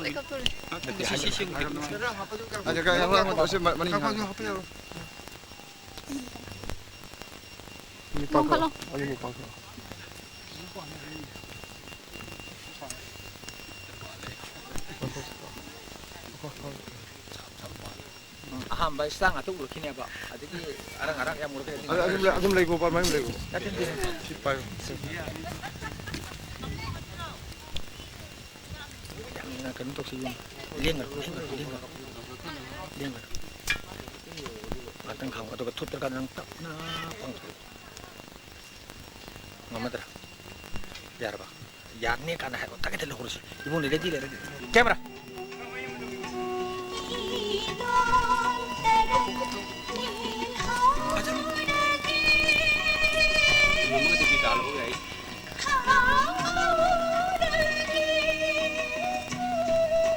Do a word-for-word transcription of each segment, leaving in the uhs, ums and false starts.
ꯑꯩ ꯀꯞꯇꯣꯔꯦ꯫ ꯑꯁ, ꯀꯩ, ꯍꯥꯏꯔꯣ, ꯍꯥꯏꯔꯣ, ꯁꯤ, ꯁꯤ, ꯁꯤ, ꯑꯁꯤ ꯃ-, ꯃꯅꯤꯡ ꯍꯥꯏꯔꯣ꯫ ꯃꯤ ꯄꯥꯡꯈꯠꯂꯣ꯫ ꯂꯣꯡꯈꯠꯂꯣ꯫ ꯑꯅꯤꯃꯨꯛ ꯄꯥꯡꯈꯠꯂꯣ꯫ ꯑꯍꯥꯟꯕ ꯏꯁꯇꯥꯔ ꯉꯥꯛꯇ ꯎꯔꯛꯈꯤꯅꯦꯕ, ꯑꯗꯒꯤ ꯑꯔꯪ ꯑꯔꯪ ꯌꯥꯝ ꯎꯔꯛꯈꯤꯅꯦ꯫ ꯑꯗꯨꯝ ꯂꯩ-, ꯑꯗꯨꯝ ꯂꯩꯈꯣ, ꯄꯥꯔꯃꯥꯅꯦꯟ ꯂꯩꯈꯣ꯫ ꯅꯠꯇꯦ, ꯅꯠꯇꯦ꯫ ꯁꯤ ꯄꯥꯏꯌꯨ꯫ ꯌꯥꯝꯅ ꯀꯩꯅꯣ ꯇꯧꯁꯤ, ꯌꯦꯡꯉꯨ꯫ ꯂꯦꯡꯒꯅꯨ, ꯂꯦꯡꯒꯅꯨ, ꯂꯦꯡꯒꯅꯨ꯫ ꯂꯦꯡꯒꯅꯨ꯫ ꯉꯥꯛꯇꯪ ꯈꯥꯝꯃꯣ, ꯑꯗꯨꯒ ꯊꯨꯞꯇ꯭ꯔꯀꯥꯟꯗ ꯅꯪ ꯇꯞꯅ ꯄꯥꯡꯊꯣꯛꯎ꯫ ꯉꯝꯃꯗ꯭ꯔꯥ? ꯌꯥꯔꯕ? ꯌꯥꯔꯅꯤ ꯀꯥꯟꯗ ꯍꯥꯏꯔꯣ꯫ ꯇꯛ ꯍꯦꯛꯇ ꯂꯧꯍꯧꯔꯁꯤ꯫ ꯏꯕꯨꯡꯗꯤ ꯔꯦꯗꯤ ꯂꯩꯔꯗꯤ꯫ ꯀꯦꯃꯦꯔꯥ꯫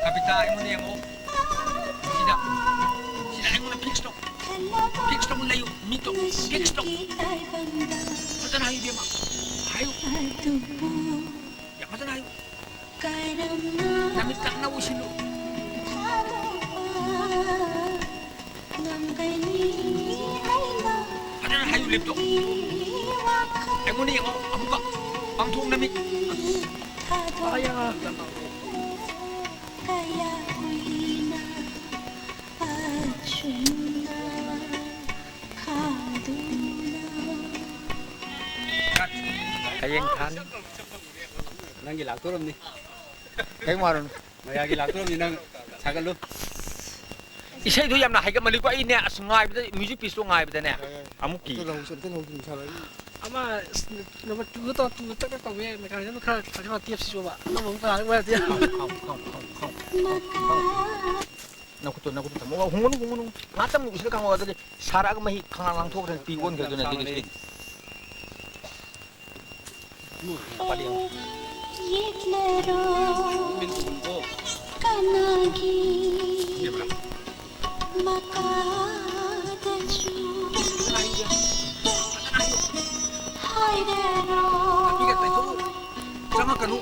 ꯀꯕꯤꯇꯥ, ꯑꯩꯉꯣꯟꯗ ꯌꯦꯡꯉꯣ꯫ ꯁꯤꯗ꯫ ꯁꯤꯗ ꯑꯩꯉꯣꯟꯗ ꯐꯤꯛꯁ ꯇꯧ꯫ ꯐꯤꯛꯁ ꯇꯧ ꯂꯩꯌꯨ꯫ ꯃꯤꯠꯇꯣ ꯐꯤꯛꯁ ꯇꯧ꯫ ꯐꯖꯅ ꯍꯥꯏꯌꯨ, ꯏꯕꯦꯝꯃ꯫ ꯍꯥꯏꯌꯨ꯫ ꯌꯥꯝ ꯐꯖꯅ ꯍꯥꯏꯌꯨ꯫ ꯅꯃꯤꯠ ꯀꯟꯅ ꯎꯏꯁꯤꯜꯂꯨ꯫ ꯐꯖꯅ ꯍꯥꯏꯌꯨ, ꯂꯤꯞꯇꯣ꯫ ꯑꯩꯉꯣꯟꯗ ꯌꯦꯡꯉꯣ, ꯑꯃꯨꯛꯀ꯫ ꯄꯥꯡꯊꯣꯛ ꯅꯃꯤꯠ꯫ ꯑꯌꯥ꯫ ꯍꯌꯦꯡ ꯊꯥꯅꯤ꯫ ꯅꯪꯒꯤ ꯂꯥꯛꯇꯣꯔꯝꯅꯤ꯫ ꯀꯩꯝ ꯋꯥꯔꯨꯅꯨ꯫ ꯃꯌꯥꯒꯤ ꯂꯥꯛꯇꯣꯔꯝꯅꯤ, ꯅꯪ ꯁꯥꯒꯠꯂꯨ꯫ ꯏꯁꯩꯗꯣ ꯌꯥꯝꯅ ꯍꯩꯒꯠꯃꯜꯂꯤꯀꯣ꯫ ꯑꯩꯅꯦ, ꯑꯁ, ꯉꯥꯏꯕꯗ, ꯃ꯭ꯌꯨꯖꯤꯛ ꯄꯤꯁꯇꯣ ꯉꯥꯏꯕꯗꯅꯦ꯫ ꯑꯃꯨꯛ ꯀꯤ꯫ ꯑꯝꯇ ꯂꯧꯍꯧꯁꯤ, ꯑꯝꯇ ꯂꯧꯍꯧꯁꯤ, ꯅꯨꯡꯁꯥ ꯂꯥꯛꯏ꯫ ꯑꯃ, ꯅꯝꯕꯔ ꯇꯨꯗꯣ ꯇꯧ, ꯇꯨ ꯇꯛ ꯇꯛ ꯇꯧꯕ ꯌꯥꯏ, ꯃꯦꯀꯥꯅꯤꯖꯝꯗꯣ ꯈꯔ ꯐꯖꯅ ꯇꯦꯞ ꯁꯤꯁꯨꯕ꯫ ꯑꯃꯃꯨꯛ ꯐꯔꯛ ꯑꯣꯏꯔꯗꯤ꯫ ꯅꯈꯨꯠꯇꯣ, ꯅꯈꯨꯠꯇꯣ ꯊꯝꯃꯣ꯫ ꯍꯨꯝꯒꯅꯨ, ꯍꯨꯝꯒꯅꯨ꯫ ꯉꯥꯛꯇꯪ ꯎꯏꯁꯤꯜꯂ ꯈꯥꯡꯉꯣ, ꯑꯗꯨꯗꯤ ꯁꯥꯔꯛꯑꯒ ꯃꯍꯤ ꯈꯪꯂꯥꯡ ꯂꯥꯡꯊꯣꯛꯈ꯭ꯔꯦ, ꯄꯤ ꯑꯣꯟꯈ꯭ꯔꯦ, ꯑꯗꯨꯅ ꯑꯗꯨꯗꯤ ꯁꯤ꯫ ꯌꯦꯛꯂꯔꯣ ꯀꯅꯥꯒꯤ ꯃꯀꯥꯗꯁꯨ ꯍꯥꯏꯔꯔꯣ꯫ ꯆꯪꯉꯛꯀꯅꯨ꯫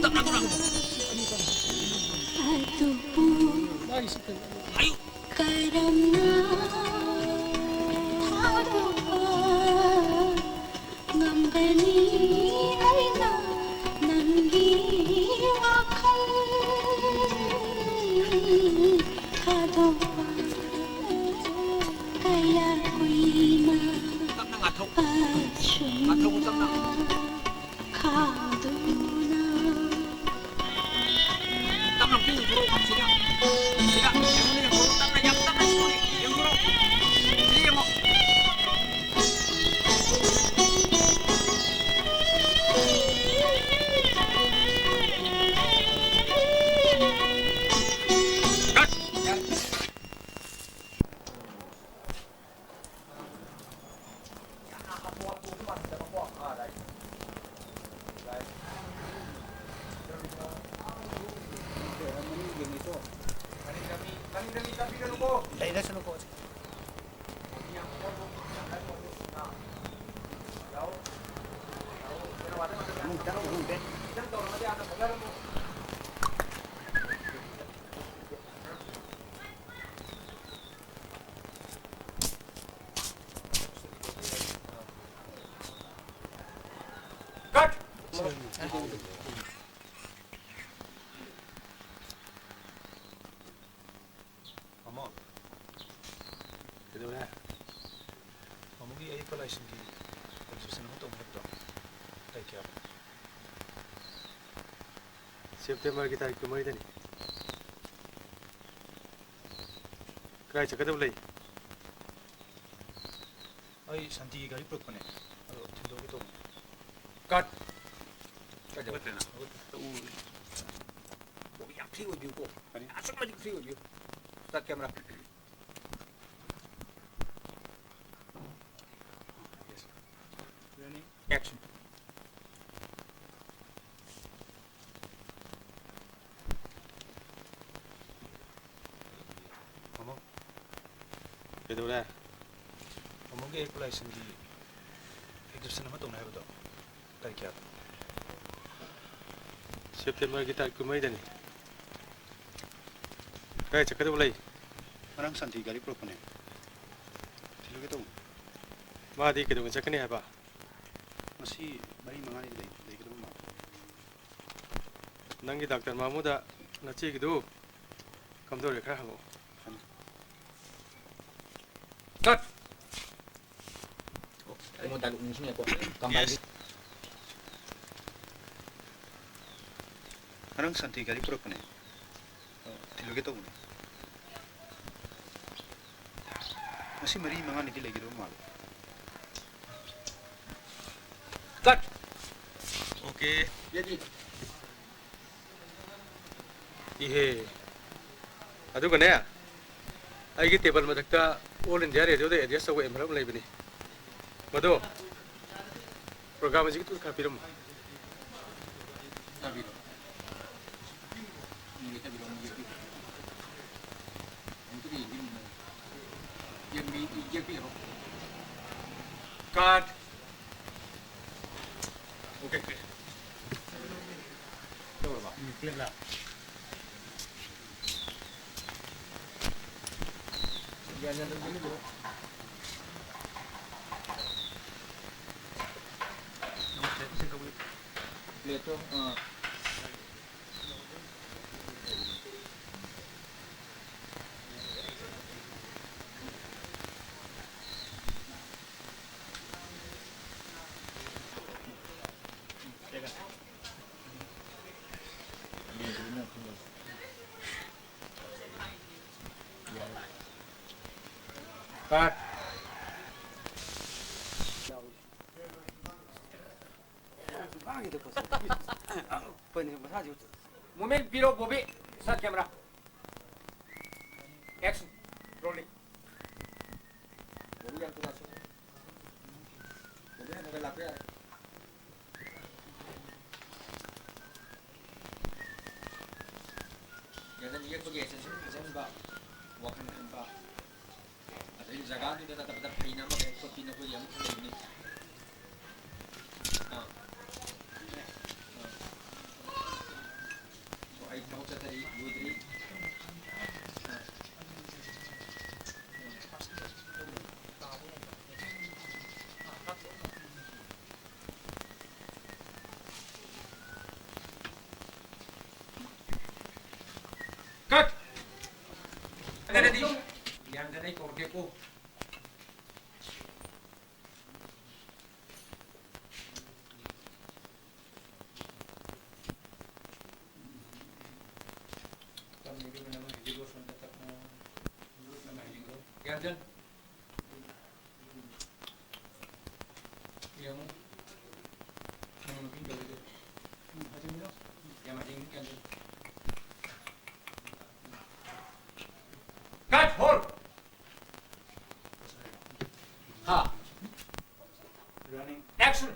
ꯇꯞꯅ ꯊꯣꯔꯛꯑꯣ꯫ ꯑꯗꯨꯕꯨ ꯍꯥꯏꯌꯨ꯫ ꯀꯔꯝꯅ ꯊꯥꯗꯣꯛꯄ ꯉꯝꯒꯅꯤ ꯑꯩꯅ ꯅꯪꯒꯤ ꯋꯥꯈꯜ ꯊꯥꯗꯣꯛꯄ ꯀꯌꯥ ꯀꯨꯏꯅ ꯇꯞꯅ ꯉꯥꯊꯧ꯫ ꯑꯁꯨꯝꯅ ꯉꯥꯊꯧ ꯇꯞꯅ꯫ ꯈꯥꯗꯨꯅ ꯇꯞꯅ ꯑꯝꯇ ꯌꯦꯡꯊꯣꯔꯛꯑꯣ꯫ ꯁꯤꯗ, ꯁꯤꯗ, ꯌꯦꯡꯉꯨꯅꯦ, ꯌꯦꯡꯊꯣꯔꯛꯑꯣ꯫ ꯇꯞꯅ, ꯌꯥꯝ ꯇꯞꯅ ꯁꯨꯔꯤ꯫ ꯌꯦꯡꯊꯣꯔꯛꯑꯣ꯫ ꯁꯤ ꯌꯦꯡꯉꯣ꯫ Cut! Cut! ꯃꯥꯃꯣ꯫ ꯀꯩꯗꯧꯔꯦ? ꯃꯥꯃꯣꯒꯤ ꯑꯌꯦꯛꯄ ꯂꯥꯏꯁꯤꯡꯒꯤ exhibition ꯑꯃ ꯇꯧꯅꯤ ꯍꯥꯏꯕꯗꯣ ꯇꯥꯔꯤꯛ ꯀꯌꯥꯗꯅꯣ? September ꯒꯤ ꯇꯥꯔꯤꯛ ꯀꯨꯟꯃꯔꯤꯗꯅꯤ꯫ ꯀꯗꯥꯏ ꯆꯠꯀꯗꯕ ꯂꯩ? ꯑꯩ ꯁꯥꯟꯇꯤꯒꯤ ꯒꯥꯔꯤ ꯄꯨꯔꯛꯄꯅꯦ, ꯑꯗꯣ ꯊꯤꯟꯗꯣꯛꯀꯦ ꯇꯧꯕꯅꯦ꯫ Cut! ꯀꯩꯗꯧꯔꯦ? ꯌꯥꯝ free ꯑꯣꯏꯕꯤꯌꯨꯀꯣ꯫ ꯀꯔꯤ? ꯑꯁꯨꯛ ꯃꯇꯤꯛ free ꯑꯣꯏꯕꯤꯌꯨ꯫ Start camera꯫ Action. ꯃꯥꯃꯣ꯫ ꯀꯩꯗꯧꯔꯦ? ꯃꯥꯃꯣꯒꯤ ꯑꯌꯦꯛꯄ ꯂꯥꯏꯁꯤꯡꯒꯤ exhibition ꯑꯃ ꯇꯧꯅꯤ ꯍꯥꯏꯕꯗꯣ ꯇꯥꯔꯤꯛ ꯀꯌꯥꯗꯅꯣ? ꯁꯦꯞꯇꯦꯝꯕꯔꯒꯤ ꯇꯥꯔꯤꯛ ꯀꯨꯟꯃꯔꯤꯗꯅꯤ꯫ ꯀꯗꯥꯏ ꯆꯠꯀꯗꯧꯕ ꯂꯩ? ꯉꯔꯥꯡ ꯁꯥꯟꯇꯤ ꯒꯥꯔꯤ ꯄꯨꯔꯛꯄꯅꯦ꯫ ꯊꯤꯜꯂꯨꯒꯦ ꯇꯧꯕꯅꯦ꯫ ꯃꯥꯗꯤ ꯀꯩꯗꯧꯉꯩ ꯆꯠꯀꯅꯤ ꯍꯥꯏꯕ? ꯉꯁꯤ ꯃꯔꯤ ꯃꯉꯥꯅꯤ ꯂꯩ-, ꯂꯩꯒꯗꯕ ꯃꯥꯜꯂꯦ꯫ ꯅꯪꯒꯤ ꯗꯥꯛꯇꯔ ꯃꯥꯃꯨꯗ ꯅꯆꯦꯒꯤꯗꯨ ꯀꯝꯗꯧꯔꯦ ꯈꯔ ꯍꯪꯉꯛꯑꯣ꯫ ꯍꯪꯉꯦ꯫ ꯀꯠ! ꯑꯣ, ꯑꯩꯉꯣꯟꯗ ꯗꯥꯏꯂꯣꯛ ꯅꯤꯡꯁꯤꯡꯉꯦꯀꯣ꯫ ꯀꯝꯕꯥꯏꯟꯒꯤ꯫ ꯉꯔꯥꯡ ꯁꯥꯟꯇꯤ ꯒꯥꯔꯤ ꯄꯨꯔꯛꯄꯅꯦ꯫ ꯑ, ꯊꯤꯜꯂꯨꯒꯦ ꯇꯧꯕꯅꯦ꯫ ꯉꯁꯤ ꯃꯔꯤ ꯃꯉꯥꯅꯤꯗꯤ ꯂꯩꯒꯗꯕ ꯃꯥꯜꯂꯦ꯫ ꯀꯠ! ꯑꯣꯀꯦ꯫ ꯏꯍꯦ꯫ ꯑꯗꯨꯒꯅꯦ, ꯑꯩꯒꯤ ꯇꯦꯕꯜ ꯃꯊꯛꯇ All India Radio ꯗ ꯑꯦꯗ꯭ꯔꯦꯁ ꯇꯧꯕ envelope ꯑꯃ ꯂꯩꯕꯅꯤ꯫ ꯃꯗꯣ program ꯍꯧꯖꯤꯛꯀꯤꯗꯨ ꯈꯔ ꯄꯤꯔꯝꯃꯣ꯫ ꯊꯥꯕꯤꯔꯣ꯫ ꯏꯒꯦ ꯊꯥꯕꯤꯔꯣ, ꯑꯃꯨꯛ ꯌꯦꯛꯄꯤꯔꯣ꯫ ꯑꯃꯨꯛꯇꯗꯤ ꯌꯦꯡꯕꯤꯔꯝꯃꯣ꯫ ꯌꯦꯡꯕꯤ-, ꯌꯦꯛꯄꯤꯔꯣ꯫ Cut꯫ Okay, okay. ꯇꯧꯔꯕ? ꯎꯝ, ꯄ꯭ꯂꯦꯠꯂ? ꯄ꯭ꯂꯦꯠꯇꯣ, ꯑꯥ꯫ Cut꯫ Moment ꯄꯤꯔꯣ, Bobby. Start camera꯫ Action꯫ Rolling꯫ Bobby ꯌꯥꯝ ꯊꯨꯅ action꯫ ꯕꯣꯕꯤ ꯍꯥꯟꯅ ꯂꯥꯛꯄ ꯌꯥꯔꯦ꯫ ꯌꯦꯛꯄꯒꯤ extension ꯐꯖꯍꯟꯕ, ꯋꯥꯈꯜ ꯈꯟꯕ, ꯑꯗꯩ ꯖꯒꯥꯗꯨꯗ ꯅꯠꯇꯕꯗ ꯐꯩꯅ ꯑꯃ ꯀꯩ ꯈꯣꯠꯄꯤ ꯅꯈꯣꯏꯒꯤ ꯑꯃ ꯂꯩꯕꯅꯤ꯫ ꯑꯥ꯫ ꯑꯥ꯫ ꯌꯥꯟꯗꯅꯗꯤ, ꯌꯥꯟꯗꯅ ꯑꯩ ꯀꯧꯔꯛꯀꯦꯀꯣ꯫ ꯌꯥꯟꯗꯟ꯫ ꯌꯦꯡꯉꯨ꯫ ꯅꯪ ꯅꯨꯄꯤ ꯇꯧꯔꯤꯗꯣ꯫ ꯎꯝ, ꯍꯥꯏꯖꯤꯟꯕꯤꯔꯣ꯫ ꯌꯥꯝ ꯍꯥꯏꯖꯤꯟꯕꯤ ꯌꯥꯗꯦ꯫ Cut, hold. ꯍꯥ꯫ Running. Action.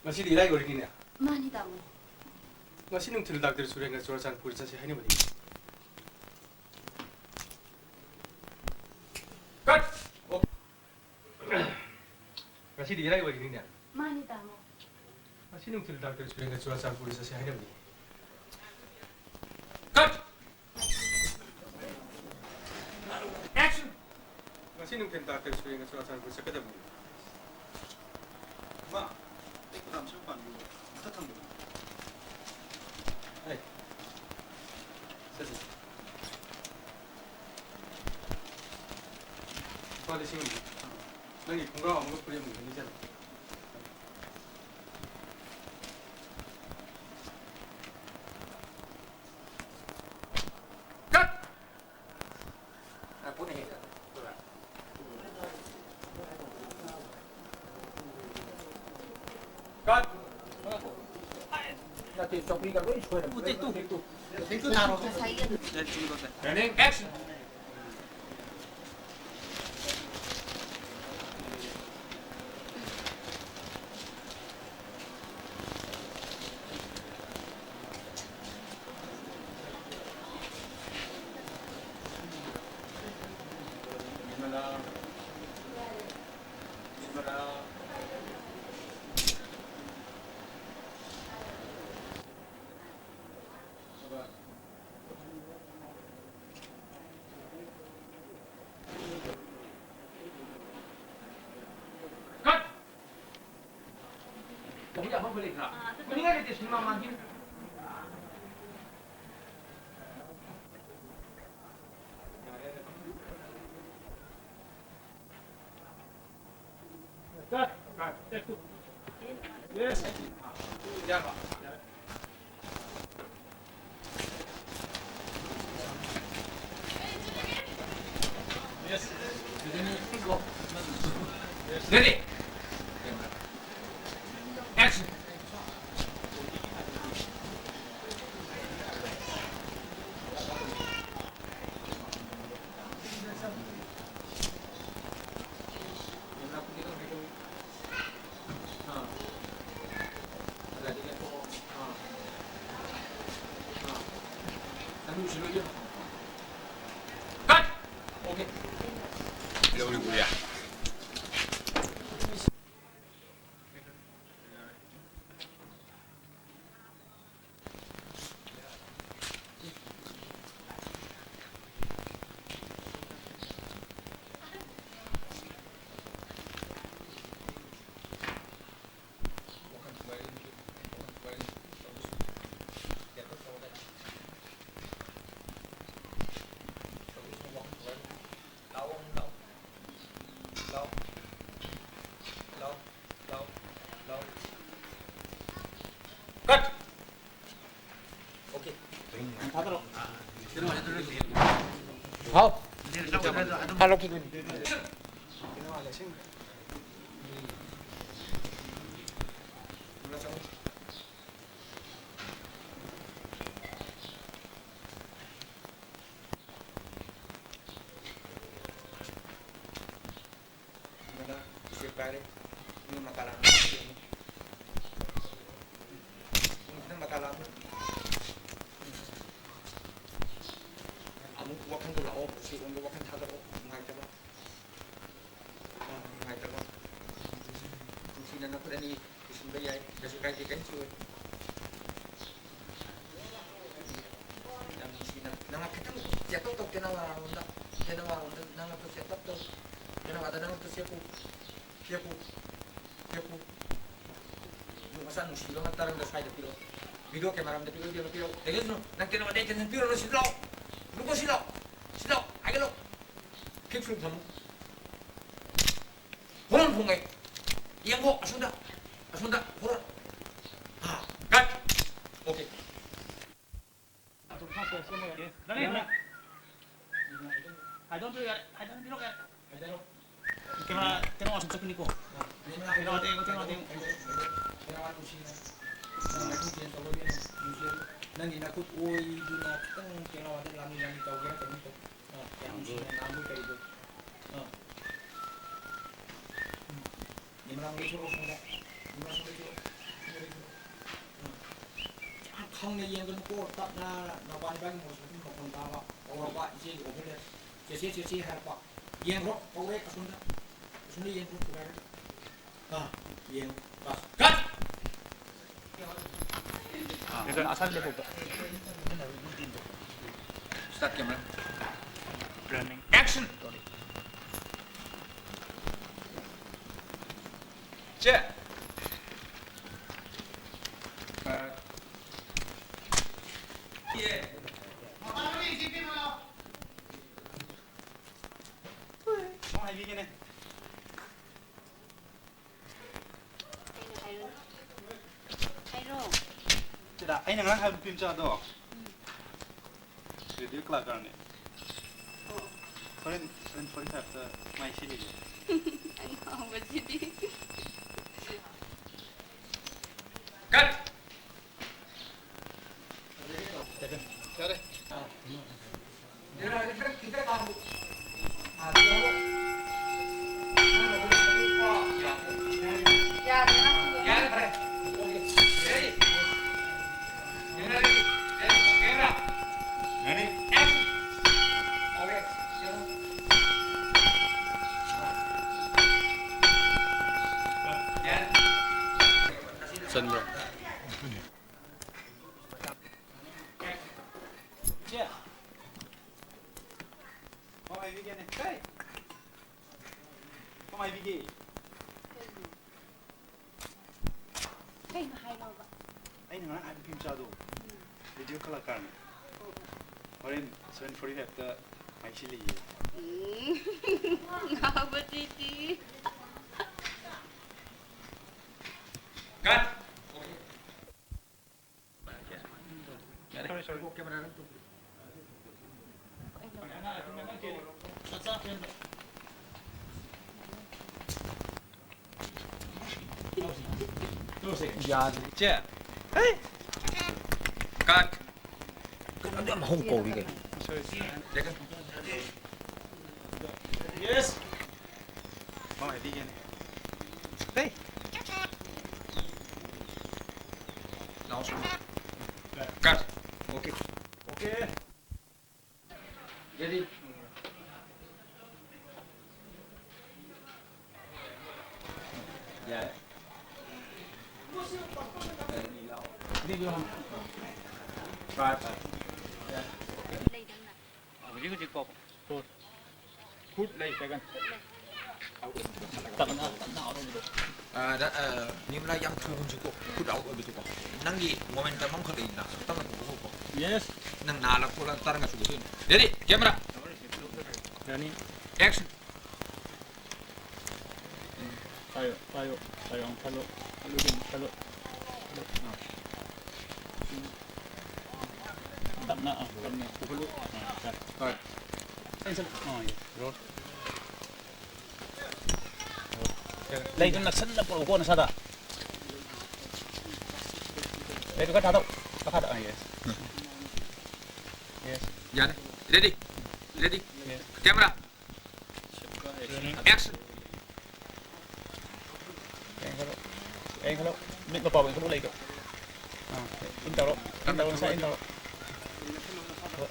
ꯉꯁꯤꯗꯤ ꯏꯔꯥꯏ ꯑꯣꯏꯔꯤꯅꯤꯅꯦ? ꯃꯥꯅꯤ, ꯇꯥꯃꯣ꯫ ꯉꯁꯤ ꯅꯨꯡꯊꯤꯜ ꯗꯥꯛꯇꯔ ꯁꯨꯔꯦꯟꯒ ꯆꯨꯔꯥꯆꯥꯟꯄꯨꯔ ꯆꯠꯁꯦ ꯍꯥꯏꯅꯕꯅꯤ꯫ Cut! ꯑꯣ꯫ ꯉꯁꯤꯗꯤ ꯏꯔꯥꯏ ꯑꯣꯏꯔꯤꯅꯤꯅꯦ? ꯃꯥꯅꯤ, ꯇꯥꯃꯣ꯫ ꯉꯁꯤ ꯅꯨꯡꯊꯤꯜ ꯗꯥꯛꯇꯔ ꯁꯨꯔꯦꯟꯒ ꯆꯨꯔꯥꯆꯥꯟꯄꯨꯔ ꯆꯠꯁꯦ ꯍꯥꯏꯅꯕꯅꯤ꯫ Cut! Action! ꯉꯁꯤ ꯅꯨꯡꯊꯤꯜ ꯗꯥꯛꯇꯔ ꯁꯨꯔꯦꯟꯒ ꯆꯨꯔꯥꯆꯥꯟꯄꯨꯔ ꯆꯠꯀꯗꯕꯅꯤ꯫ ꯃꯥ, ꯑꯩ ꯈꯨꯗꯥꯡ ꯁꯨꯝ ꯄꯥꯟꯕꯤꯌꯨ꯫ ꯃꯊꯛ ꯊꯪꯕꯗꯣ꯫ ꯑꯩ꯫ ꯆꯠꯁꯤ꯫ ꯂꯨꯄꯥ ꯂꯤꯁꯤꯡ ꯑꯃ꯫ ꯅꯪꯒꯤ ꯈꯣꯡꯒ꯭ꯔꯥꯎ ꯑꯃꯒ ꯐꯨꯔꯤꯠ ꯑꯃꯒ ꯂꯩꯖꯔꯣ꯫ Cut! Cut! ꯅꯠꯇꯦ, ꯆꯧꯀ꯭ꯔꯤꯒ ꯂꯣꯏ ꯁꯣꯏꯔꯝꯃꯦ꯫ ꯎ, take two. Take two ꯊꯥꯔꯣ꯫ Running, action! ꯂꯩꯕ꯭ꯔꯥ? ꯐꯨꯅꯤꯡꯉꯥꯏ ꯂꯩꯇꯦ, ꯁꯤꯅꯦꯃꯥ ꯃꯥꯟꯕꯤ꯫ Ready? Action! Cut! Okay. Cut! Okay. ꯍꯥꯎ꯫ ꯍꯜꯂꯣ꯫ ꯁꯤꯗꯅ ꯎꯆꯦꯛ ꯄꯥꯏꯔꯦ꯫ ꯃꯤ ꯃꯀꯥ ꯂꯥꯝꯅ ꯆꯦꯟꯅꯤ꯫ ꯎꯝ, ꯅꯪ ꯃꯀꯥ ꯂꯥꯝꯅ꯫ ꯑꯃꯨꯛ ꯋꯥꯈꯜꯗꯣ ꯂꯥꯛꯑꯣ, ꯎꯆꯦꯛꯂꯣꯝꯗ ꯋꯥꯈꯜ ꯊꯥꯗꯔꯛꯑꯣ, ꯅꯨꯡꯉꯥꯏꯇꯕ꯫ ꯑꯥ, ꯅꯨꯡꯉꯥꯏꯇꯕ꯫ ꯅꯨꯡꯁꯤꯅ ꯅꯈꯨꯠ ꯑꯅꯤ ꯄꯨꯁꯤꯟꯕ ꯌꯥꯏ, ꯀꯩꯁꯨ ꯀꯥꯏꯗꯦ, ꯀꯔꯤꯝ ꯇꯧꯔꯣꯏ꯫ ꯌꯥꯝ ꯅꯨꯡꯁꯤꯅ꯫ ꯅꯪ ꯈꯤꯇꯪ ꯆꯦꯠꯇꯞ ꯇꯧ, ꯇꯦꯅꯋꯥꯔꯣꯝꯗ꯫ ꯇꯦꯅꯋꯥꯔꯣꯝꯗ ꯅꯪ ꯑꯝꯇ ꯆꯦꯠꯇꯞ ꯇꯧ꯫ ꯇꯦꯅꯋꯥꯗ ꯅꯪ ꯑꯝꯇ ꯆꯦꯞꯄꯨ꯫ ꯆꯦꯞꯄꯨ꯫ ꯆꯦꯞꯄꯨ꯫ ꯃꯆꯥ ꯅꯨꯡꯁꯤꯕ ꯑꯃ ꯇꯔꯪꯗ ꯁ꯭ꯋꯥꯏꯗ ꯄꯤꯔꯛꯑꯣ꯫ ꯚꯤꯗꯤꯑꯣ ꯀꯦꯃꯦꯔꯥ ꯑꯝꯗ ꯄꯤꯔꯛꯑꯣ, ꯏꯕꯦꯝꯃ, ꯄꯤꯔꯛꯑꯣ꯫ ꯗꯦꯅꯤꯁ, ꯅꯪ ꯀꯩꯅꯣ ꯑꯇꯩ attention ꯄꯤꯔꯨꯔꯣ, ꯁꯤꯗ ꯂꯥꯛꯑꯣ꯫ ꯒ꯭ꯂꯨꯀꯣꯁ ꯁꯤ ꯂꯥꯛꯑꯣ꯫ ꯁꯤꯗ ꯂꯥꯛꯑꯣ꯫ ꯍꯥꯏꯒꯠꯂꯣ꯫ ꯐꯤꯛꯁ ꯁꯨꯝ ꯊꯝꯃꯨ꯫ ꯍꯣꯔꯣꯟ ꯈꯣꯡꯉꯦ꯫ ꯌꯦꯡꯉꯣ, ꯑꯁꯣꯝꯗ꯫ ꯑꯁꯣꯝꯗ ꯍꯣꯔꯣꯟ꯫ ꯑꯥ, ꯀꯠ꯫ ꯑꯣꯀꯦ꯫ ꯀꯦꯃꯦꯔꯥ, ꯀꯦꯃꯦꯔꯥ ꯑꯁꯨꯝ ꯆꯠꯀꯅꯤꯀꯣ꯫ ꯀꯦꯃꯦꯔꯥ ꯑꯇꯦꯛ, ꯑꯇꯦꯛ, ꯑꯇꯦꯛ꯫ ꯅꯪꯒꯤ ꯅꯈꯨꯠ ꯑꯣꯏꯗꯨꯅ ꯈꯤꯇꯪ ꯀꯦꯃꯦꯔꯥꯗ ꯂꯥꯝꯂꯤ ꯂꯥꯝꯂꯤ ꯇꯧꯒꯦꯔꯥ ꯀꯩꯅꯣꯝ ꯇꯧ꯫ ꯑꯥ, ꯌꯥꯝ ꯅꯨꯡꯁꯤꯅ ꯅꯥꯟꯕꯣꯏ ꯀꯩꯕꯣꯏ꯫ ꯑꯥ꯫ ꯎꯝ꯫ ꯀꯦꯃꯦꯔꯥ ꯂꯩꯊꯣꯛꯑꯣ ꯁꯣꯝꯗ꯫ ꯀꯦꯃꯦꯔꯥ ꯁꯣꯝꯗ ꯂꯩꯊꯣꯛꯑꯣ꯫ ꯁꯣꯝꯗ ꯂꯩꯊꯣꯛꯑꯣ꯫ ꯎꯝ꯫ ꯌꯥꯝ ꯈꯪꯅ ꯌꯦꯡꯒꯅꯨꯀꯣ, ꯇꯞꯅ ꯅꯄꯥ ꯅꯄꯥꯒꯤ ꯃꯣꯁꯀꯨꯇꯤ ꯃꯈꯣꯟ ꯇꯥꯕ, ꯀꯧꯔꯛꯄ, ꯏꯆꯦꯒꯤ ꯑꯣꯐꯤꯁꯇ "ꯆꯦꯆꯦ, ꯆꯦꯆꯦ" ꯍꯥꯏꯔꯛꯄ꯫ ꯌꯦꯡꯈ꯭ꯔꯣ, ꯀꯧꯔꯦ ꯑꯁꯣꯝꯗ꯫ ꯑꯁꯣꯝꯗ ꯌꯦꯡꯈ꯭ꯔꯣ, ꯀꯧꯔꯦ꯫ ꯑꯥ, ꯌꯦꯡꯉꯨ꯫ ꯀꯠ! ꯀꯠ! ꯑꯥ꯫ ꯑꯁꯥꯗ ꯂꯦꯞꯄꯣꯕ꯫ Start camera. Running. Action! ꯆꯦ! ꯀꯠ! ꯌꯦ! ꯀꯃꯥꯏ ꯍꯥꯏꯕꯤꯒꯦꯅꯦ? ꯀꯩꯅꯣ ꯍꯥꯏꯔꯣ꯫ ꯍꯥꯏꯔꯣ꯫ ꯆꯦꯗꯥ, ꯑꯩꯅ ꯉꯔꯥꯡ ꯍꯥꯏꯕ ꯅꯨꯄꯤ ꯃꯆꯥꯗꯣ꯫ ꯎꯝ꯫ ꯔꯦꯗꯤꯑꯣ ꯀꯂꯥꯀꯥꯔꯅꯦ꯫ ꯑꯣ꯫ ꯍꯣꯔꯦꯟ, ꯍꯣꯔꯦꯟ forty five ꯇ ꯃꯥꯏ ꯁꯤꯜꯂꯤꯌꯦ꯫ ꯑꯉꯥꯎꯕꯁꯤꯗꯤ꯫ ꯀꯠ! ꯌꯥꯔꯦ꯫ ꯆꯟꯕ꯭ꯔꯣ? ꯏꯆꯦ! ꯀꯃꯥꯏ ꯍꯥꯏꯕꯤꯒꯦꯅꯦ? ꯀꯩ? ꯀꯃꯥꯏ ꯍꯥꯏꯕꯤꯒꯦ? ꯀꯩꯅꯣ? ꯀꯩꯅꯣ ꯍꯥꯏꯔꯣꯕ? ꯑꯩꯅ ꯉꯔꯥꯡ ꯍꯥꯏꯕ ꯅꯨꯄꯤ ꯃꯆꯥꯗꯣ, ꯎꯝ꯫ ꯚꯤꯗꯤꯑꯣ ꯀꯂꯥꯀꯥꯔꯅꯤ꯫ ꯑꯣ, ꯑꯣ꯫ ꯍꯣꯔꯦꯟ ꯁꯚꯦꯟ ꯐꯣꯔꯇꯤ ꯐꯥꯏꯚꯇ ꯃꯥꯏ ꯁꯤꯜꯂꯤꯌꯦ꯫ ꯎꯝ꯫ ꯉꯥꯎꯕꯁꯤꯗꯤ꯫ ꯀꯠ! ꯌꯥꯗ꯭ꯔꯦ꯫ ꯏꯆꯦ! ꯀꯠ! ꯀꯩꯅꯣ ꯑꯗꯨ ꯌꯥꯝ ꯍꯧ ꯀꯧꯔꯤ ꯀꯩꯅꯣ? ꯌꯦꯁ! ꯃꯥ ꯍꯥꯏꯕꯤꯒꯦꯅꯦ꯫ ꯍꯦ! ꯀꯠ! ꯑꯣꯀꯦ꯫ ꯑꯣꯀꯦ꯫ ꯔꯦꯗꯤ? ꯌꯥꯔꯦ꯫ Five, five. ꯌꯥꯔꯦ꯫ ꯍꯧꯖꯤꯛ ꯍꯧꯖꯤꯛ ꯀꯣ꯫ ꯐꯨꯗ ꯂꯩ, ꯁꯦꯀꯟ꯫ ꯇꯞꯅ, ꯇꯞꯅ ꯑꯥꯎꯠ ꯑꯣꯏꯕꯗꯣ꯫ ꯑ, ꯗ-, ꯑ, ꯅꯤꯔꯃꯂꯥ, ꯌꯥꯝ ꯊꯨꯒꯨꯝꯁꯤꯀꯣ, ꯈꯨꯠ ꯑꯥꯎꯠ ꯑꯣꯏꯕꯗꯨꯀꯣ꯫ ꯅꯪꯒꯤ ꯃꯣꯃꯦꯟꯇꯝ ꯑꯃꯈꯛ ꯂꯩꯗꯅ, ꯇꯞꯅ ꯄꯨꯊꯣꯛꯈꯣꯀꯣ꯫ ꯌꯦꯁ꯫ ꯅꯪ ꯅꯥꯜꯂ ꯈꯣꯠꯂ ꯇꯥꯔꯒ ꯆꯨꯒꯗꯣꯏꯅꯤ꯫ ꯔꯦꯗꯤ? ꯀꯦꯃꯦꯔꯥ꯫ ꯔꯅꯤ꯫ ꯑꯦꯛꯁꯟ꯫ ꯄꯥꯏꯌꯣ, ꯄꯥꯏꯌꯣ, ꯄꯥꯏꯌꯣ, ꯑꯃꯨꯛ ꯈꯜꯂꯣ, ꯈꯜꯂꯣ, ꯑꯗꯨꯝ ꯈꯜꯂꯣ꯫ ꯇꯞꯅ, ꯑꯥ, ꯇꯞꯅ ꯄꯨꯈꯠꯂꯨ꯫ ꯑꯥ, ꯌꯥꯔꯦ꯫ ꯀꯠ꯫ ꯑꯩ ꯆꯠꯂꯣ꯫ ꯑꯥ, ꯌꯥꯔꯦ꯫ ꯔꯣꯜ꯫ ꯂꯩꯗꯨ ꯅꯛꯁꯟꯅ ꯄꯨꯔꯛꯎꯀꯣ ꯅꯁꯥꯗ꯫ ꯂꯩꯗꯨ ꯈꯔ ꯊꯥꯗꯧ꯫ ꯃꯈꯥꯗ꯫ ꯑꯥ, ꯌꯦꯁ꯫ ꯌꯦꯁ꯫ ꯌꯥꯔꯦ꯫ Ready? Ready? Yes. Camera. Rolling. Action. ꯌꯦꯡꯈꯠꯂꯣ꯫ ꯌꯦꯡꯈꯠꯂꯣ꯫ ꯃꯤꯠ ꯃꯄꯥꯕꯨ ꯌꯦꯡꯈꯠꯂꯣ ꯂꯩꯗꯣ꯫ ꯑꯥ, ꯏꯟ ꯇꯧꯔꯣ꯫ ꯏꯟ ꯇꯧꯔꯣ, ꯅꯁꯥ ꯏꯟ ꯇꯧꯔꯣ꯫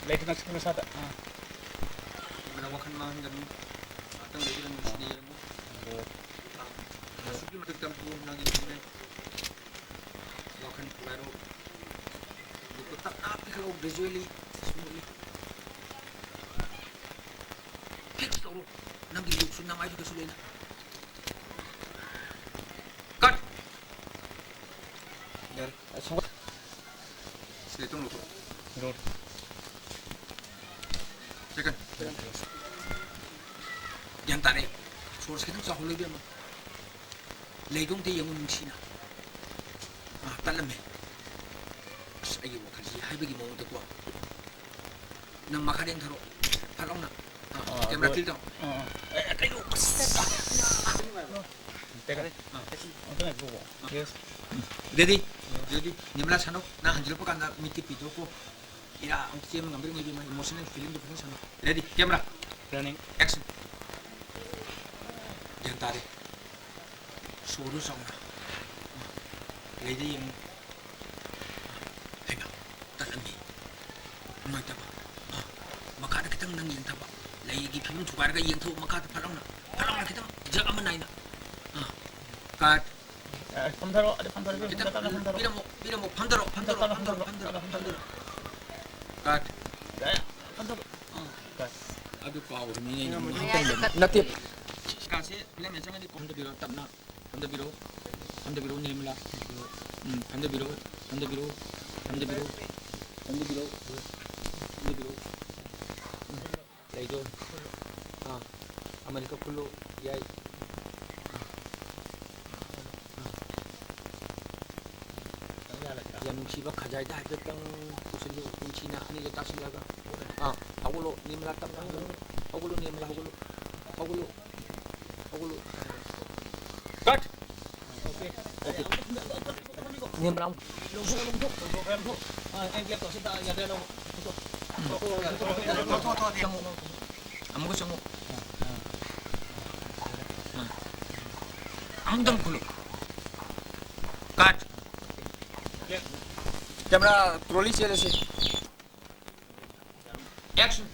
ꯂꯩꯗꯨ ꯅꯛꯁꯟꯅ ꯅꯁꯥꯗ꯫ ꯑꯥ꯫ ꯀꯦꯃꯦꯔꯥ ꯋꯥꯈꯜ ꯃꯥꯡꯍꯟꯒꯅꯨ꯫ ꯉꯥꯛꯇꯪ ꯂꯩꯕꯤꯔꯝꯃꯨ, ꯁꯤꯗ ꯌꯦꯡꯉꯝꯃꯨ꯫ ꯑꯥ꯫ ꯑꯁꯨꯛꯀꯤ ꯃꯇꯤꯛ ꯇꯝꯄꯨ ꯅꯪꯒꯤ ꯊꯝꯃꯦ꯫ ꯋꯥꯈꯜ ꯊꯨꯒꯥꯏꯔꯣ꯫ ꯃꯤꯠꯇꯣ ꯇꯞꯅ ꯄꯤꯈꯠꯂꯣ, gradually, smoothly꯫ Fix ꯇꯧꯔꯣ꯫ ꯅꯪꯒꯤ ꯂꯨꯛꯁꯨ ꯅꯃꯥꯏꯗꯨꯗꯁꯨ ꯂꯣꯏꯅ꯫ ꯀꯠ! ꯌꯥꯔꯦ꯫ ꯁꯦ, ꯇꯨꯝ ꯂꯧꯊꯣꯛ꯫ ꯔꯣꯜ꯫ ꯁꯦꯀꯟ꯫ ꯒ꯭ꯌꯥꯟ ꯇꯥꯔꯦ꯫ ꯁꯣꯔꯁ ꯈꯤꯇꯪ ꯆꯥꯎꯍꯜꯂꯨ, ꯏꯕꯦꯝꯃ꯫ ꯂꯩꯗꯣ ꯑꯝꯇ ꯌꯦꯡꯉꯨ ꯅꯨꯡꯁꯤꯅ꯫ ꯑꯥ, ꯇꯠꯂꯝꯃꯦ꯫ ꯑꯁ, ꯑꯩꯒꯤ ꯋꯥꯈꯜꯁꯤ ꯍꯥꯏꯕꯒꯤ ꯃꯑꯣꯡꯗꯀꯣ꯫ ꯅꯪ ꯃꯈꯥꯗ ꯌꯦꯡꯊꯔꯛꯑꯣ꯫ ꯐꯠ ꯂꯥꯎꯅ꯫ ꯑꯥ, ꯑꯥ, ꯀꯦꯃꯦꯔꯥ ꯑꯗꯨ ꯇꯤꯜ ꯇꯧ꯫ ꯑꯥ, ꯑꯥ꯫ ꯑꯦ, ꯑꯦ, ꯀꯩꯅꯣ? ꯑꯁ! ꯇꯦꯛ ꯀꯠ꯫ ꯑꯥ꯫ ꯑꯝꯇ ꯉꯥꯏꯈꯣꯀꯣ꯫ ꯑꯥ꯫ ꯌꯦꯁ꯫ ꯔꯦꯗꯤ? ꯔꯦꯗꯤ? ꯅꯤꯔꯃꯂꯥ ꯁꯥꯟꯅꯧ꯫ ꯅꯪ ꯍꯟꯖꯤꯜꯂꯛꯄ ꯀꯥꯟꯗ ꯃꯤꯠꯇꯤ ꯄꯤꯊꯣꯛꯀꯣ꯫ ꯏꯔꯥ ꯑꯃꯨꯛ ꯆꯦꯟꯕ ꯉꯝꯕ꯭ꯔꯥ ꯌꯦꯡꯉꯣ ꯏꯕꯦꯝꯃ, ꯏꯃꯣꯁꯅꯦꯜ ꯐꯤꯂꯝꯗꯣ ꯐꯖꯅ ꯁꯥꯟꯅꯧ꯫ ꯔꯦꯗꯤ? ꯀꯦꯃꯦꯔꯥ꯫ ꯔꯟꯅꯤꯡ꯫ ꯑꯦꯛꯁꯟ꯫ ꯒ꯭ꯌꯥꯟ ꯇꯥꯔꯦ꯫ ꯁꯣꯗꯨ ꯆꯥꯎꯅ꯫ ꯂꯩꯗ ꯌꯦꯡꯉꯨ꯫ ꯍꯩꯃꯥ, ꯇꯠꯂꯝꯃꯤ꯫ ꯅꯨꯡꯉꯥꯏꯇꯕ꯫ ꯑꯥ, ꯃꯈꯥꯗ ꯈꯤꯇꯪ ꯅꯪ ꯌꯦꯡꯊꯕ꯫ ꯂꯩꯒꯤ ꯐꯤꯕꯝ ꯊꯨꯒꯥꯏꯔꯒ ꯌꯦꯡꯊꯧ ꯃꯈꯥꯗ ꯐꯠ ꯂꯥꯎꯅ꯫ ꯐꯠ ꯂꯥꯎꯅ ꯈꯤꯇꯪ ꯖꯛ ꯑꯃ ꯅꯥꯏꯅ꯫ ꯑꯥ, ꯀꯥꯠ꯫ ꯑꯦ, ꯐꯝꯊꯔꯣ, ꯑꯗꯨ ꯐꯝꯊꯔꯣ, ꯈꯤꯇꯪ ꯇꯞꯅ ꯐꯝꯊꯔꯣ꯫ ꯄꯤꯔꯝꯃꯣ, ꯄꯤꯔꯝꯃꯣ, ꯐꯝꯊꯔꯣ, ꯐꯝꯊꯔꯣ, ꯇꯞꯅ ꯐꯝꯊꯔꯣ, ꯐꯝꯊꯔꯣ, ꯐꯝꯊꯔꯣ, ꯐꯝꯊꯔꯣ꯫ ꯐꯝꯊꯔꯣ꯫ ꯀꯥꯠ꯫ ꯑꯦ, ꯐꯝꯊꯔꯣ꯫ ꯑꯥ꯫ ꯀꯥꯠ꯫ ꯑꯗꯨ ꯀꯥꯎꯔꯤꯃꯤꯅꯦ ꯑꯩꯅ ꯃꯌꯥꯏꯗ ꯉꯥꯏꯍꯥꯛꯇꯪ ꯀꯠ-, ꯅꯠꯇꯦ꯫ ꯀꯥꯁꯦ ꯐꯤꯂꯝ ꯌꯦꯡ ꯆꯪꯉꯗꯤ ꯐꯝꯊꯕꯤꯔꯣ, ꯇꯞꯅ꯫ ꯐꯝꯊꯕꯤꯔꯣ꯫ ꯐꯝꯊꯕꯤꯔꯣ, ꯅꯤꯔꯃꯂꯥ꯫ ꯎꯝ, ꯐꯝꯊꯕꯤꯔꯣ, ꯐꯝꯊꯕꯤꯔꯣ, ꯐꯝꯊꯕꯤꯔꯣ, ꯐꯝꯊꯕꯤꯔꯣ, ꯐꯝꯊꯕꯤꯔꯣ꯫ ꯎꯝ, ꯂꯩꯗꯣ꯫ ꯑꯥ, ꯑꯃꯅꯤꯈꯛ ꯈꯨꯜꯂꯨ, ꯌꯥꯏ꯫ ꯑꯥ, ꯑꯥ꯫ ꯌꯥꯝ ꯅꯨꯡꯁꯤꯕ ꯈꯖꯥꯏꯗ ꯍꯥꯏꯐꯦꯠꯇꯪ ꯄꯨꯁꯤꯜꯂꯨ, ꯅꯨꯡꯁꯤꯅ ꯑꯅꯤꯗꯣ ꯇꯥꯁꯤꯜꯂꯒ꯫ ꯑꯥ, ꯍꯧꯒꯠꯂꯣ, ꯅꯤꯔꯃꯂꯥ, ꯇꯞꯅ ꯍꯧꯒꯠꯂꯣ꯫ ꯍꯧꯒꯠꯂꯨ, ꯅꯤꯔꯃꯂꯥ, ꯍꯧꯒꯠꯂꯨ꯫ ꯍꯧꯒꯠꯂꯨ꯫ ꯍꯧꯒꯠꯂꯨ꯫ ꯀꯠ! ꯑꯣꯀꯦ꯫ ꯅꯤꯔꯃꯂꯥ꯫ ꯆꯪꯉꯨ꯫ ꯑꯃꯨꯛꯀ ꯆꯪꯉꯨ꯫ ꯑꯥ꯫ ꯑꯃꯨꯛꯇꯪ ꯈꯨꯜꯂꯨ꯫ ꯀꯠ꯫ ꯀꯦꯃꯦꯔꯥ ꯇ꯭ꯔꯣꯂꯤ ꯆꯦꯜꯂꯁꯤ꯫ ꯑꯦꯛꯁꯟ꯫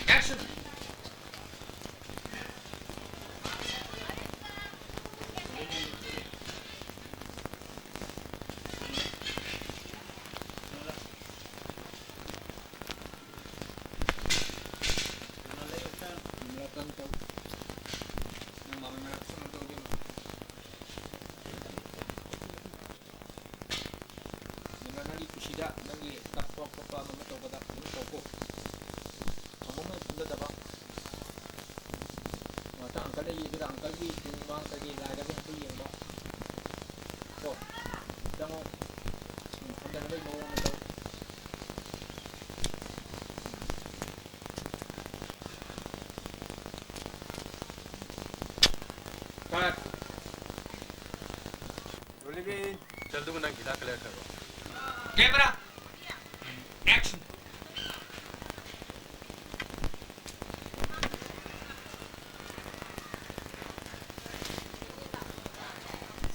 ꯑꯦꯛꯁꯟ꯫ ꯅꯪꯒꯤ ꯀꯞꯄ ꯈꯣꯠꯄ ꯑꯃ ꯑꯃ ꯇꯧꯕꯗ ꯑꯗꯨꯝ ꯇꯧꯀꯣ꯫ ꯑꯃꯨꯛ ꯍꯦꯛ ꯄꯨꯜꯂꯗꯕ꯫ ꯉꯥꯛꯇꯪ ꯑꯪꯀꯜꯅ ꯌꯦꯡꯗꯨꯅ ꯑꯪꯀꯜꯒꯤ ꯇꯨꯡ ꯃꯥꯡ ꯀꯩꯀꯩ ꯂꯥꯏꯔꯒ ꯍꯦꯛꯇ ꯌꯦꯡꯕ꯫ ꯀꯣ꯫ ꯆꯪꯉꯣ꯫ ꯎꯝ, ꯍꯟꯊꯅꯕꯒꯤ ꯃꯑꯣꯡ ꯑꯃ ꯇꯧ꯫ ꯀꯠ꯫ ꯔꯣꯂꯤꯡ꯫ ꯆꯜꯗꯨꯕꯨ ꯅꯪ ꯍꯤꯗꯥꯛꯀ ꯂꯩꯔꯛꯈ꯭ꯔꯕꯣ? ꯀꯦꯃꯦꯔꯥ꯫ ꯑꯦꯛꯁꯟ꯫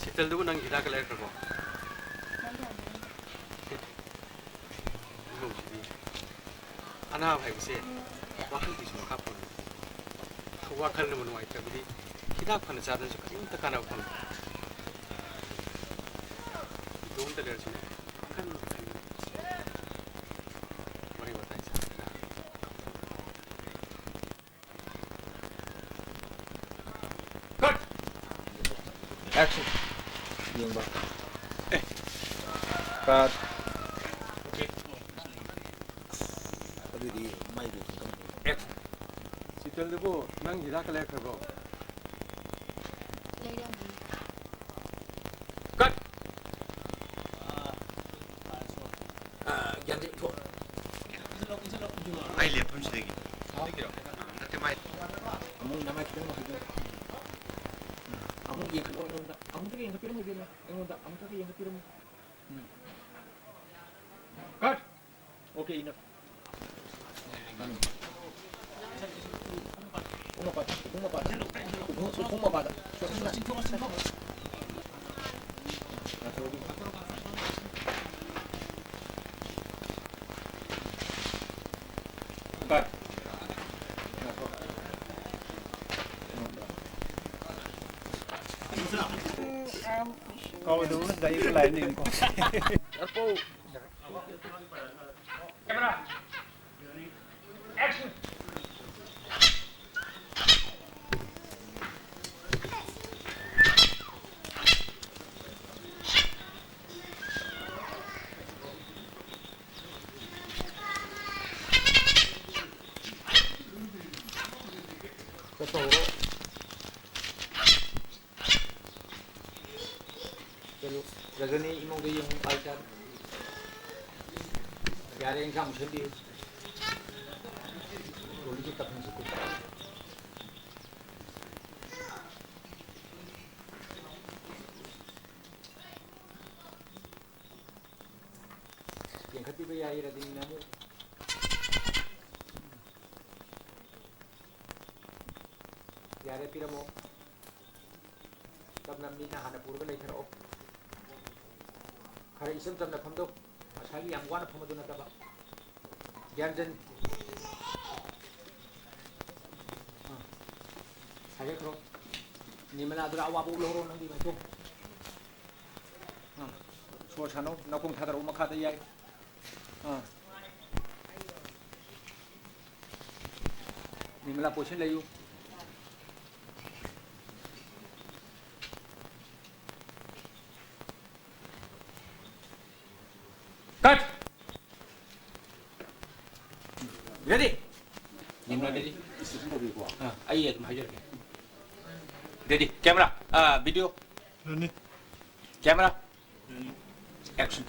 ꯁꯤꯇꯜꯗꯨꯕꯨ ꯅꯪ ꯍꯤꯗꯥꯛꯀ ꯂꯩꯔꯛꯈ꯭ꯔꯕꯣ? ꯏꯃꯧꯁꯤꯗꯤ꯫ ꯑꯅꯥꯕ ꯍꯥꯏꯕꯁꯦ ꯋꯥꯈꯜꯒꯤꯁꯨ ꯃꯈꯥ ꯄꯣꯜꯂꯤ꯫ ꯋꯥꯈꯜꯅꯕꯨ ꯅꯨꯡꯉꯥꯏꯇ꯭ꯔꯕꯗꯤ ꯍꯤꯗꯥꯛ ꯐꯅ ꯆꯥꯗꯅꯁꯨ ꯀꯔꯤꯝꯇ ꯀꯥꯟꯅꯕ ꯐꯪꯗꯦ꯫ ꯏꯇꯣꯝꯇ ꯂꯩꯔꯁꯨꯅꯦ, ꯋꯥꯈꯜ ꯈꯟꯕ ꯋꯥꯔꯤ ꯋꯥꯇꯥꯏ ꯁꯥꯗꯅ꯫ ꯀꯠ! ꯑꯦꯛꯁꯟ! ꯌꯦꯡꯕ꯫ ꯑꯦ꯫ ꯀꯠ! ꯑꯣꯀꯦ꯫ ꯑꯗꯨꯗꯤ ꯃꯥꯏꯗꯨ ꯈꯤꯇꯪ ꯑꯦꯛꯁꯟ! ꯁꯤꯇꯜꯗꯨꯕꯨ ꯅꯪ ꯍꯤꯗꯥꯛꯀ ꯂꯩꯔꯛꯈ꯭ꯔꯕꯣ? ꯂꯩꯔꯝꯃꯦ꯫ ꯀꯠ! ꯑꯥ, ꯒ꯭ꯌꯥꯟꯗꯤ ꯊꯣꯛ-, ꯑꯩ ꯂꯦꯞꯐꯝꯁꯤꯗꯒꯤ꯫ ꯍꯥ? ꯅꯠꯇꯦ, ꯃꯥꯏ꯫ ꯑꯃꯨꯛ ꯅꯃꯥꯏ ꯈꯤꯇꯪ ꯃꯈꯩꯗꯣ꯫ ꯑꯃꯨꯛ ꯌꯦꯡꯈꯠꯂꯣ ꯑꯩꯉꯣꯟꯗ꯫ ꯑꯃꯨꯛꯇꯒ ꯌꯦꯡꯈꯠꯄꯤꯔꯝꯃꯨ ꯏꯕꯦꯝꯃ꯫ ꯑꯩꯉꯣꯟꯗ ꯑꯃꯨꯛꯇꯒ ꯌꯦꯡꯈꯠꯄꯤꯔꯝꯃꯨ꯫ ꯎꯝ꯫ ꯀꯠ! Okay, enough. ꯎꯈꯣꯡ ꯃꯄꯥꯗ, ꯎꯈꯣꯡ ꯃꯄꯥꯗ, ꯎꯈꯣꯡ, ꯎꯈꯣꯡ ꯃꯄꯥꯗ꯫ ꯀꯠ꯫ ꯀꯥꯎꯗꯕ ꯗꯥꯏꯔꯦꯛ ꯂꯥꯏꯟꯅꯤꯀꯣ꯫ Camera, action! ꯔꯖꯅꯤ, ꯏꯃꯨꯡꯗ ꯌꯦꯡꯉꯨ, ꯄꯥꯏ ꯆꯥꯔꯣ꯫ ꯌꯥꯔꯦ, ꯏꯟꯁꯥꯡ ꯁꯦꯝꯕꯤꯌꯨ꯫ ꯂꯣꯏꯅ ꯇꯞꯅ ꯆꯠꯈꯣ꯫ ꯌꯦꯡꯈꯠꯄꯤꯕ ꯌꯥꯏ, ꯔꯖꯅꯤꯅ ꯑꯃꯨꯛ꯫ ꯌꯥꯔꯦ, ꯄꯤꯔꯝꯃꯣ꯫ ꯇꯞꯅ ꯃꯤꯅ ꯍꯥꯟꯅ ꯄꯨꯔꯒ ꯂꯩꯊꯔꯛꯑꯣ꯫ ꯈꯔ ꯏꯆꯝ ꯆꯝꯅ ꯐꯝꯗꯧ꯫ ꯉꯁꯥꯏꯒꯤ ꯌꯥꯝ ꯋꯥꯅ ꯐꯝꯕꯗꯨ ꯅꯠꯇꯕ꯫ ꯒ꯭ꯌꯥꯟꯆꯟ꯫ ꯑꯥ꯫ ꯁꯥꯏꯒꯠꯈ꯭ꯔꯣ꯫ ꯅꯤꯔꯃꯂꯥꯗꯨꯗ ꯑꯋꯥꯕ ꯎꯠꯍꯧꯔꯣ ꯅꯪꯒꯤ ꯃꯥꯏꯊꯣꯡ꯫ ꯑꯥ꯫ ꯁꯣꯔ ꯁꯥꯟꯅꯧ꯫ ꯅꯥꯀꯣꯡ ꯊꯥꯗꯔꯛꯎ ꯃꯈꯥꯗ ꯌꯥꯏ꯫ ꯑꯥ꯫ ꯅꯤꯔꯃꯂꯥ, position ꯂꯩꯌꯨ꯫ Cut! Ready? ꯅꯤꯔꯃꯂꯥ, ready? ꯑꯥ, ꯑꯩ ꯑꯗꯨꯝ ꯍꯥꯏꯖꯔꯛꯀꯦ꯫ Ready? Camera, ꯑꯥ, video. Camera. Action.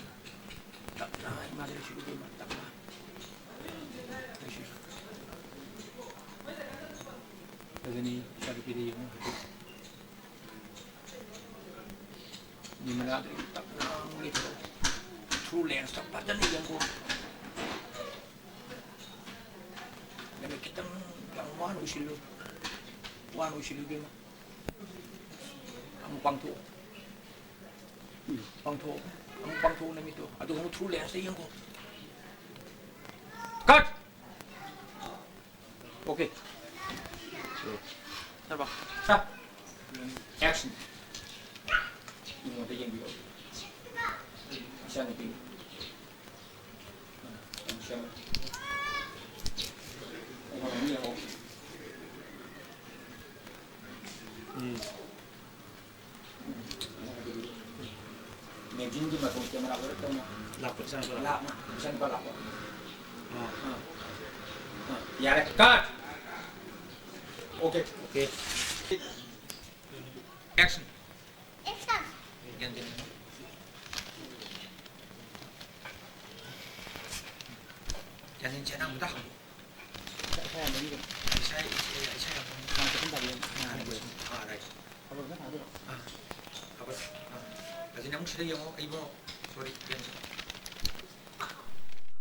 ꯇꯞꯅ, ꯏꯃꯥꯗ ꯅꯨꯡꯁꯤꯕꯤꯗꯦ, ꯏꯃꯥ, ꯇꯞꯅ꯫ ꯅꯨꯡꯁꯤꯕꯤꯗꯦ꯫ ꯔꯖꯅꯤ, ꯏꯆꯥꯅꯨꯄꯤꯗ ꯌꯦꯡꯉꯨ ꯍꯧꯖꯤꯛ꯫ ꯅꯤꯔꯃꯂꯥꯗ ꯇꯞꯅ ꯌꯦꯡꯊꯣꯛꯑꯣ꯫ Through lens ꯇ ꯐꯖꯅ ꯌꯦꯡꯉꯨ꯫ ꯅꯨꯃꯤꯠ ꯈꯤꯇꯪ ꯌꯥꯝ ꯋꯥꯅ ꯎꯏꯁꯤꯜꯂꯨ꯫ ꯋꯥꯅ ꯎꯏꯁꯤꯜꯂꯨ, ꯏꯕꯦꯝꯃ꯫ ꯑꯃꯨꯛ ꯄꯥꯡꯊꯣꯛꯑꯣ꯫ ꯄꯥꯡꯊꯣꯛꯑꯣ꯫ ꯑꯃꯨꯛ ꯄꯥꯡꯊꯣꯛꯑꯣ ꯅꯃꯤꯠꯇꯣ꯫ ꯑꯗꯨꯒ ꯑꯃꯨꯛ through lens ꯇ ꯌꯦꯡꯉꯣ꯫ Cut! Okay꯫ Sir, ꯁꯥ꯫ Action꯫ ꯏꯉꯣꯟꯗ ꯌꯦꯡꯕꯤꯌꯣ꯫ ꯏꯆꯥꯅꯨꯄꯤ꯫ ꯎꯝ꯫ Magazine ꯒꯤ ꯃꯇꯨꯡ camera ꯑꯣꯏꯔꯛꯇꯧꯅ꯫ ꯂꯥꯛꯄ ꯏꯆꯥꯅꯨꯄꯥ ꯂꯥꯛꯄ꯫ ꯂꯥꯛꯅ, ꯏꯆꯥꯅꯨꯄꯥ ꯂꯥꯛꯄ꯫ ꯑꯥ꯫ ꯑꯥ꯫ ꯑꯥ꯫ ꯌꯥꯔꯦ꯫ Cut! Okay꯫ Okay꯫ Action꯫ ꯌꯥꯅꯤꯡ ꯆꯦ ꯅꯪ ꯑꯝꯇ ꯍꯪꯉꯨ꯫ ꯏꯁꯥ ꯌꯥꯝꯕꯒꯤ ꯏꯁꯥ ꯏꯁꯥ ꯌꯥꯝꯕꯒꯤ ꯅꯪ ꯆꯠꯐꯝ ꯄꯥꯝꯃꯤ꯫ ꯑꯥ, ꯂꯩ꯫ ꯑꯥ, right꯫ ꯈꯕꯔ ꯑꯃ ꯊꯥꯗꯣꯏꯔꯣ? ꯑꯥ, ꯈꯕꯔ꯫ ꯑꯥ꯫ ꯑꯗꯨꯅ ꯑꯃꯨꯛ ꯁꯤꯗ ꯌꯦꯡꯉꯣ, ꯏꯕꯨꯡꯉꯣ꯫ Sorry, ꯏꯕꯦꯝꯆꯥ꯫